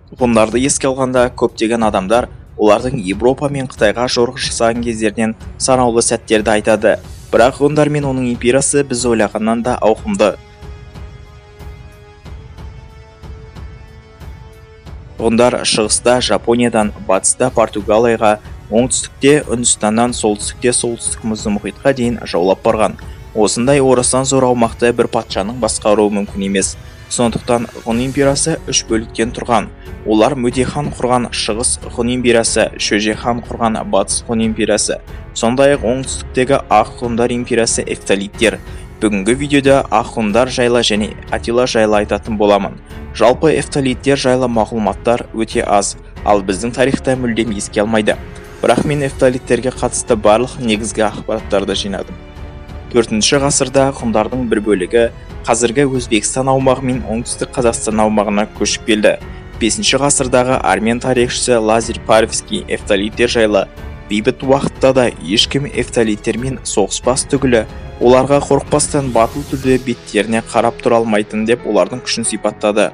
Ғұндарды еске алғанда көптеген адамдар олардың Европа мен Қытайға жорық жасаған кездерінен санаулы сәттерді айтады. Бірақ ғұндар мен оның империясы біз ойлағаннан да ауқымды. Ғұндар шығыста Жапониядан, батыста Португалияға, оңтүстікте Үндістаннан, солтүстікте солтүстік мұзды мұхитқа дейін жаулап барған. Осындай орасан зор аумақты бір патшаның басқаруы мүмкін емес. Сондықтан Ғұн империясы үш бөліктен тұрған. Олар Мөде хан құрған Шығыс Ғұн империясы, Шөже хан құрған Батыс Ғұн империясы, сондай-ақ оңтүстіктегі Ақ Ғұндар империясы эфталиттер. Бүгінгі видеода Ақ Ғұндар жайлы және Атила жайлы айтатын боламын. Жалпы эфталиттер жайлы мағлұматтар өте аз, ал біздің тарихта мүлдем еске алмайды. Бірақ мен эфталиттерге қатысты барлық негізгі ақпараттарды жинадым. 4-ші ғасырда ғұндардың бір бөлігі қазіргі Өзбекстан аумағы мен оңтүстік Қазақстан аумағына көшіп келді. 5-ші ғасырдағы армян тарихшысы Лазарь Парвский эфталиттер жайлы бейбіт уақытта да ешкім эфталиттермен соғыспас түгілі, оларға қорықпастан батыл түрде беттеріне қарап тұра алмайтын деп олардың күшін сипаттады.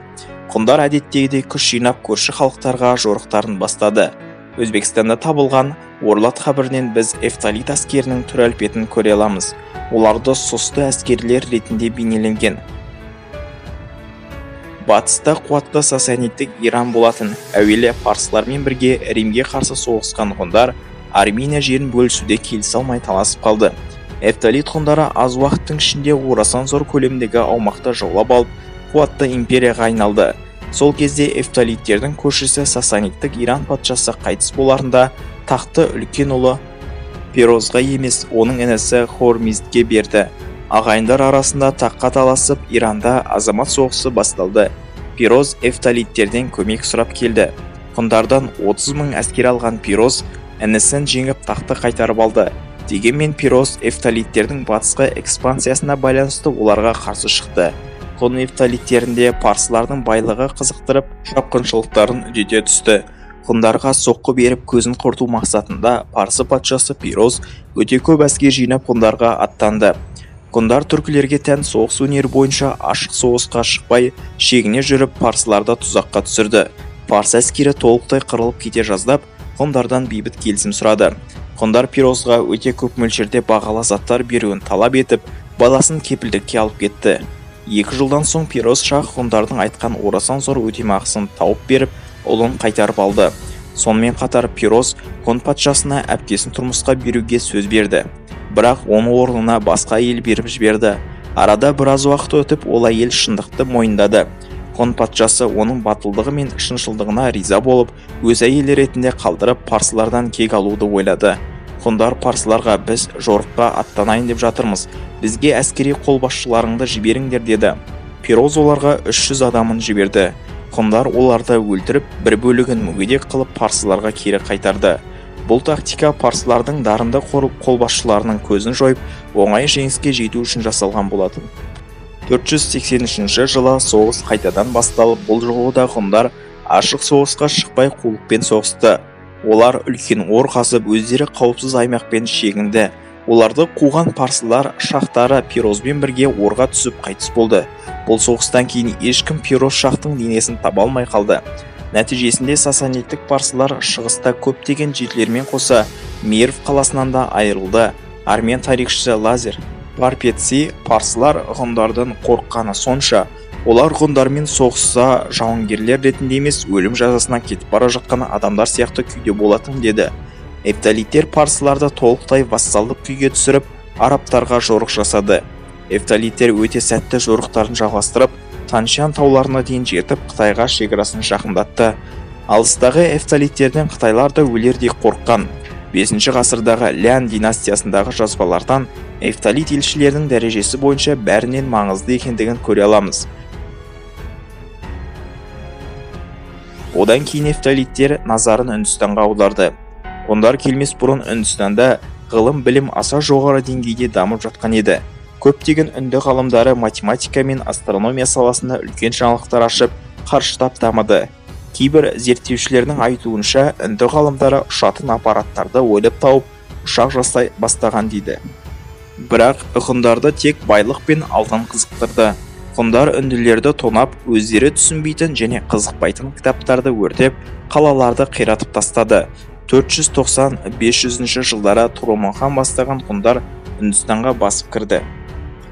Ғұндар әдеттегідей күш жинап көрші халықтарға жорықтарын бастады. Өзбекстанда табылған Орлат қабірінен біз эфталит әскерінің түр әлпетін көре аламыз. Оларды сұсты әскерлер ретінде бейнеленген. Батыста қуатты сасаниттік Иран болатын. Әуелі парсылармен бірге Римге қарсы соғысқан ғұндар Армения жерін бөлісуде келісе алмай таласып қалды. Эфталит ғұндары аз уақыттың ішінде орасан зор көлемдегі аумақты жаулап алып, қуатты империяға айналды. Сол кезде эфталиттердің көршісі сасаниттік Иран патшасы қайтыс боларында тақты үлкен ұлы Перозға емес, оның інісі Хормиздке берді. Ағайындар арасында таққа таласып, Иранда азамат соғысы басталды. Пероз эфталиттерден көмек сұрап келді. Ғұндардан 30 мың әскер алған Пероз інісін жеңіп тақты қайтарып алды. Дегенмен Пероз эфталиттердің батысқа экспансиясына байланысты оларға қарсы шықты. Ғұн эфталиттерінде парсылардың байлығы қызықтырып, шапқыншылықтарын үдете түсті. Ғұндарға соққы беріп көзін құрту мақсатында парсы патшасы Пероз өте көп әскер жинап ғұндарға аттанды. Ғұндар түркілерге тән соғыс өнері бойынша ашық соғысқа шықпай, шегіне жүріп парсыларды тұзаққа түсірді. Парсы әскері толықтай қырылып кете жаздап, ғұндардан бейбіт келісім сұрады. Ғұндар Перозға өте көп мөлшерде бағалы заттар беруін талап етіп, баласын кепілдікке алып кетті. 2 жылдан соң Пероз шах ғұндардың айтқан орасан зор өтемақысын тауып беріп, ұлын қайтарып алды. Сонымен қатар Пероз ғұн патшасына әпкесін тұрмысқа беруге сөз берді. Бірақ оның орнына басқа әйел беріп жіберді. Арада біраз уақыт өтіп, ол әйел шындықты мойындады. Ғұн патшасы оның батылдығы мен шыншылдығына риза болып, өз әйелі ретінде қалдырып, парсылардан кек алуды ойлады. Ғұндар парсыларға біз жорыққа аттанайын деп жатырмыз, бізге әскери қолбасшыларыңды жіберіңдер деді. Пероз оларға 300 адамын жіберді. Ғұндар оларды өлтіріп, бір бөлігін мүгедек қылып парсыларға кері қайтарды. Бұл тактика парсылардың дарынды қолбасшыларының көзін жойып, оңай жеңіске жету үшін жасалған болатын. 483 жылы соғыс қайтадан басталып, бұл жолы да ғұндар ашық соғысқа шықпай қулықпен соғысты. Олар үлкен ор қазып, өздері қауіпсіз аймақпен шегінді. Оларды қуған парсылар шахтары Перозбен бірге орға түсіп қайтыс болды. Бұл соғыстан кейін ешкім Пероз шахтың денесін таба алмай қалды. Нәтижесінде сасаниттік парсылар шығыста көптеген жерлермен қоса Мерв қаласынан да айырылды. Армян тарихшысы Лазарь Парпетси парсылар ғұндардан қорыққаны сонша, олар ғұндармен соғысса жауынгерлер ретінде емес, өлім жазасына кетіп бара жатқан адамдар сияқты күйде болатын деді. Эфталиттер парсыларды толықтай вассалдық күйге түсіріп, арабтарға жорық жасады. Эфталиттер өте сәтті жорықтарын жалғастырып, Таншан тауларына дейін жетіп, Қытайға шекарасын жақындатты. Алыстағы эфталиттерден қытайлар да өлердей қорыққан. 5-ші ғасырдағы Лян династиясындағы жазбалардан эфталит елшілерінің дәрежесі бойынша бәрінен маңызды екендігін көре аламыз. Одан кейін эфталиттер назарын Үндістанға аударды. Ғұндар келмес бұрын Үндістанда ғылым білім аса жоғары деңгейде дамып жатқан еді. Көптеген үнді ғалымдары математика мен астрономия саласында үлкен жаңалықтар ашып, қарыштап дамыды. Кейбір зерттеушілердің айтуынша, үнді ғалымдары ұшатын аппараттарды ойлап тауып, ұшақ жасай бастаған дейді. Бірақ ғұндарды тек байлық пен алтын қызықтырды. Ғұндар үнділерді тонап, өздері түсінбейтін және қызықпайтын кітаптарды өртеп, қалаларды қиратып тастады. 490-500 жылдары Тороман хан бастаған ғұндар Үндістанға басып кірді.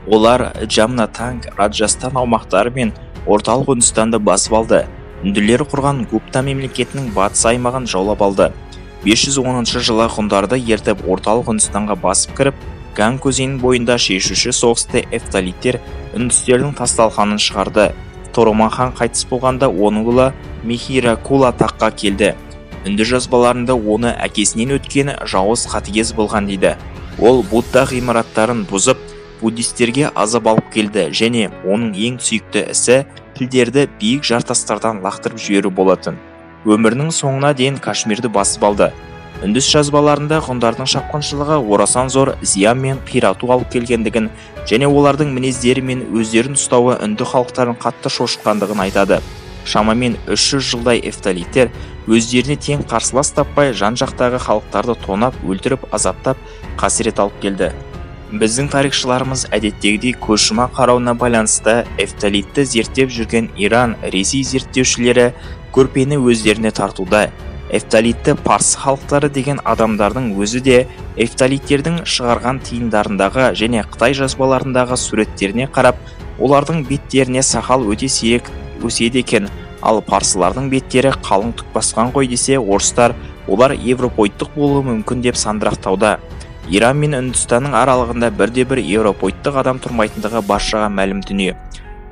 Олар Джамна-Танг, Раджастан аумақтары мен орталық Үндістанды басып алды. Үнділер құрған Гупта мемлекетінің батыс аймағын жаулап алды. 510 жылы ғұндарды ертіп орталық Үндістанға басып кіріп, Ганг өзенінің бойында шешуші соғысты эфталиттер үндістердің тас-талқанын шығарды. Тороман хан қайтыс болғанда оның ұлы Михиракула таққа келді. Үнді жазбаларында оны әкесінен өткен жауыз қатыгез болған дейді. Ол Будда ғимараттарын бұзып, буддистерге азап алып келді және оның ең сүйікті ісі пілдерді биік жартастардан лақтырып жіберу болатын. Өмірінің соңына дейін Кашмирді басып алды. Үндіс жазбаларында ғұндардың шапқыншылығы орасан зор зиян мен қирату алып келгендігін және олардың мінездері мен өздерін ұстауы үнді халықтарын қатты шошытқандығын айтады. Шамамен 300 жылдай эфталиттер өздеріне тең қарсылас таппай жан-жақтағы халықтарды тонап, өлтіріп, азаптап, қасірет алып келді. Біздің тарихшыларымыз әдеттегідей көз жұма қарауына байланысты эфталитті зерттеп жүрген Иран, Ресей зерттеушілері көрпені өздеріне тартуда. Эфталитті парсы халықтары деген адамдардың өзі де эфталиттердің шығарған тиындарындағы және Қытай жазбаларындағы суреттеріне қарап, олардың беттеріне сақал өте сирек өседі екен, ал парсылардың беттері қалың түк басқан ғой десе, орыстар олар европоидтық болуы мүмкін деп сандырақтауда. Иран мен Үндістанның аралығында бірде-бір европоидтық адам тұрмайтындығы баршаға мәлім дүние.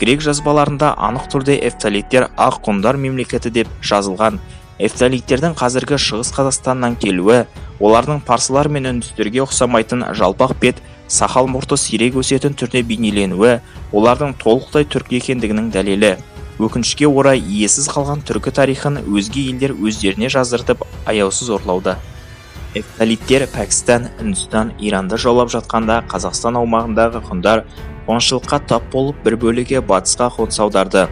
Грек жазбаларында анық түрде эфталиттер ақ ғұндар мемлекеті деп жазылған. Эфталиттердің қазіргі Шығыс Қазақстаннан келуі, олардың парсылар мен үндістерге ұқсамайтын жалпақ бет, сақал мұрты сирек өсетін түрде бейнеленуі, олардың толықтай түркі екендігінің дәлелі. Өкінішке орай, иесіз қалған түркі тарихын өзге елдер өздеріне жаздыртып, аяусыз ұрлауда. Эфталиттер Пәкістан, Үндістан, Иранды жаулап жатқанда Қазақстан аумағындағы ғұндар қуаңшылыққа тап болып, бір бөлігі батысқа қоныс аударды.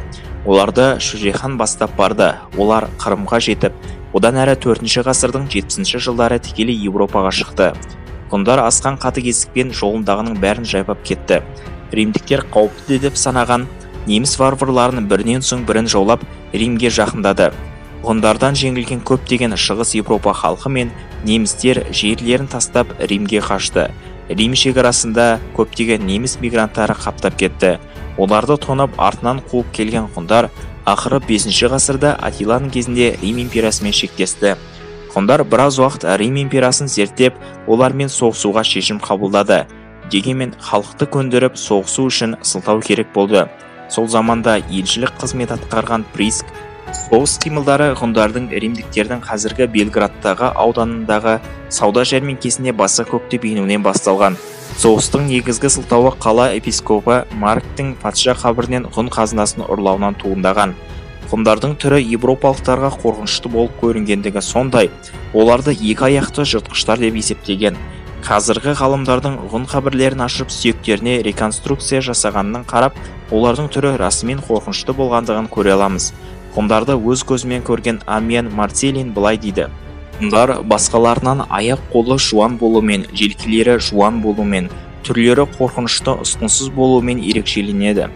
Оларды Шөжехан бастап барды. Олар Қырымға жетіп, одан әрі 4-ші ғасырдың 70-ші жылдары тікелей Еуропаға шықты. Ғұндар асқан қатыгездікпен жолындағының бәрін жайпап кетті. Римдіктер қауіпті деп санаған неміс варварларын бірінен соң бірін жаулап, Римге жақындады. Ғұндардан жеңілген көптеген Шығыс Еуропа халқы мен немістер жерлерін тастап Римге қашты. Рим шекарасында көптеген неміс мигранттары қаптап кетті. Оларды тонап артынан қуып келген ғұндар ақыры 5-ші ғасырда Атиланың кезінде Рим империясымен шектесті. Ғұндар біраз уақыт Рим империясын зерттеп, олармен соғысуға шешім қабылдады. Дегенмен халықты көндіріп соғысу үшін сылтау керек болды. Сол заманда елшілік қызмет атқарған Приск соғыс қимылдары ғұндардың римдіктердің қазіргі Белградтағы ауданындағы сауда жәрмеңкесіне баса көктеп енуінен басталған. Соғыстың негізгі сылтауы қала епископы Марктің патша қабірінен ғұн қазынасын ұрлауынан туындаған. Ғұндардың түрі еуропалықтарға қорқынышты болып көрінгендігі сондай, оларды екі аяқты жыртқыштар деп есептеген. Қазіргі ғалымдардың ғұн қабірлерін ашып сүйектеріне реконструкция жасағанын қарап, олардың түрі расымен қорқынышты болғандығын көре аламыз. Ғұндарды өз көзімен көрген Амиан Марцелин былай дейді: Ғұндар басқаларынан аяқ қолы жуан болумен, желкелері жуан болумен, түрлері қорқынышты ұсқынсыз болумен ерекшеленеді.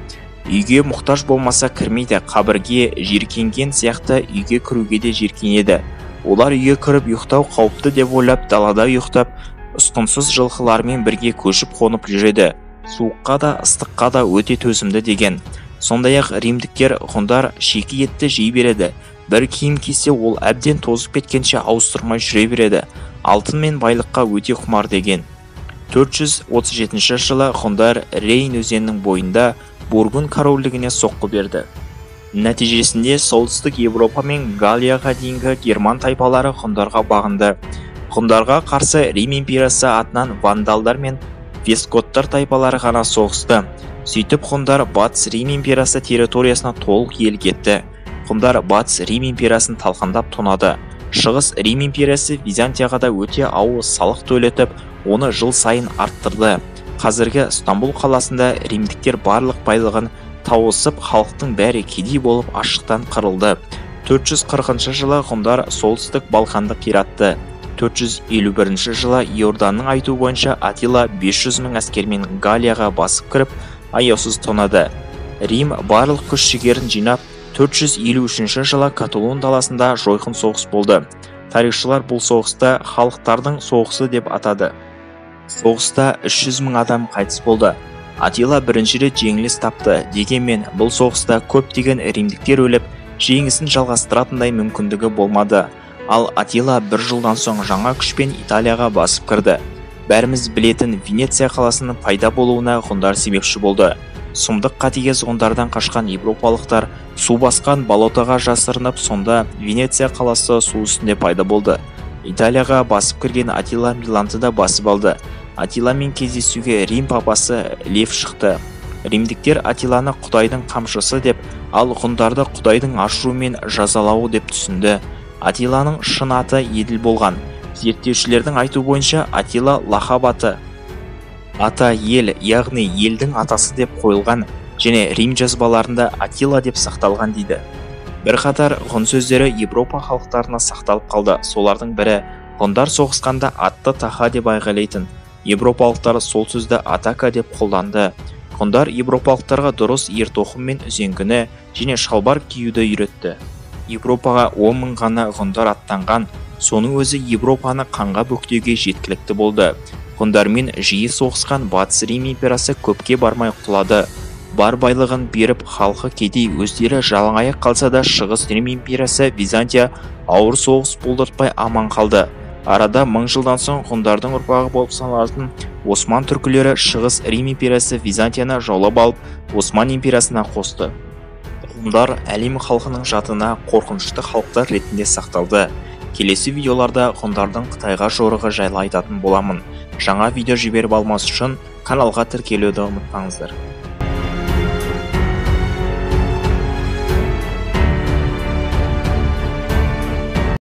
Үйге мұқтаж болмаса кірмейді, қабірге жиіркенген сияқты үйге кіруге де жиіркенеді. Олар үйге кіріп ұйықтау қауіпті деп ойлап, далада ұйықтап, ұсқынсыз жылқылармен бірге көшіп қонып жүреді. Суыққа да, ыстыққа да өте төзімді деген. Сондай-ақ римдіктер ғұндар шикі етті жей береді. Бір киім кисе, ол әбден тозып кеткенше ауыстырмай жүре береді. Алтын мен байлыққа өте құмар деген. 437 жылы ғұндар Рейн өзенінің бойында Бургун корольдігіне соққы берді. Нәтижесінде солтүстік Еуропа мен Галлияға дейінгі герман тайпалары ғұндарға бағынды. Ғұндарға қарсы Рим империясы атынан вандалдар мен вестготтар тайпалары ғана соғысты. Сөйтіп ғұндар Батыс Рим империясы территориясына толық иелік етті. Ғұндар Батыс Рим империясын талқандап тонады. Шығыс Рим империясы Византияға да өте ауыр салық төлетіп, оны жыл сайын арттырды. Қазіргі Стамбул қаласында римдіктер барлық байлығын тауысып, халықтың бәрі кедей болып аштықтан қырылды. 440 жылы ғұндар солтүстік Балқанды қиратты. 451 жылы Иорданның айтуы бойынша Атила 500 мың әскермен Галлияға басып кіріп, аяусыз тонады. Рим барлық күш-жігерін жинап, 453 жылы Каталон даласында жойқын соғыс болды. Тарихшылар бұл соғысты халықтардың соғысы деп атады. Соғыста 300 мың адам қайтыс болды. Атила бірінші рет жеңіліс тапты. Дегенмен бұл соғыста көптеген римдіктер өліп, жеңісін жалғастыратындай мүмкіндігі болмады. Ал Атила бір жылдан соң жаңа күшпен Италияға басып кірді. Бәріміз білетін Венеция қаласының пайда болуына ғұндар себепші болды. Сұмдық қатыгез ғұндардан қашқан еуропалықтар су басқан болотаға жасырынып, сонда Венеция қаласы су үстінде пайда болды. Италияға басып кірген Атила Миланды да басып алды. Атиламен кездесуге Рим папасы Лев шықты. Римдіктер Атиланы Құдайдың қамшысы деп, ал ғұндарды Құдайдың ашуымен жазалауы деп түсінді. Атиланың шын аты Еділ болған. Зерттеушілердің айтуы бойынша Атила лақап аты Ата ел, яғни елдің атасы деп қойылған және Рим жазбаларында Атила деп сақталған дейді. Бірқатар ғұн сөздері Европа халықтарына сақталып қалды. Солардың бірі ғұндар соғысқанда атты тақа деп айғайлайтын. Европалықтар сол сөзді атака деп қолданды. Ғұндар европалықтарға дұрыс ертоқым мен үзеңгіні және шалбар киюді үйретті. Европаға 10 мың ғана ғұндар аттанған, соның өзі Европаны қанға бөктеуге жеткілікті болды. Ғұндармен жиі соғысқан Батыс Рим империясы көпке бармай құлады. Бар байлығын беріп, халқы кедей, өздері жалаңаяқ қалса да Шығыс Рим империясы Византия ауыр соғыс болдыртпай аман қалды. Арада мың жылдан соң ғұндардың ұрпағы болып саналатын Осман түркілері Шығыс Рим империясы Византияны жаулап алып, Осман империясына қосты. Ғұндар әлем халқының жадына қорқынышты халықтар ретінде сақталды. Келесі видеоларда ғұндардың Қытайға жорығы жайлы айтатын боламын. Жаңа видео жіберіп алмас үшін каналға тіркелуді ұмытпаңыздар.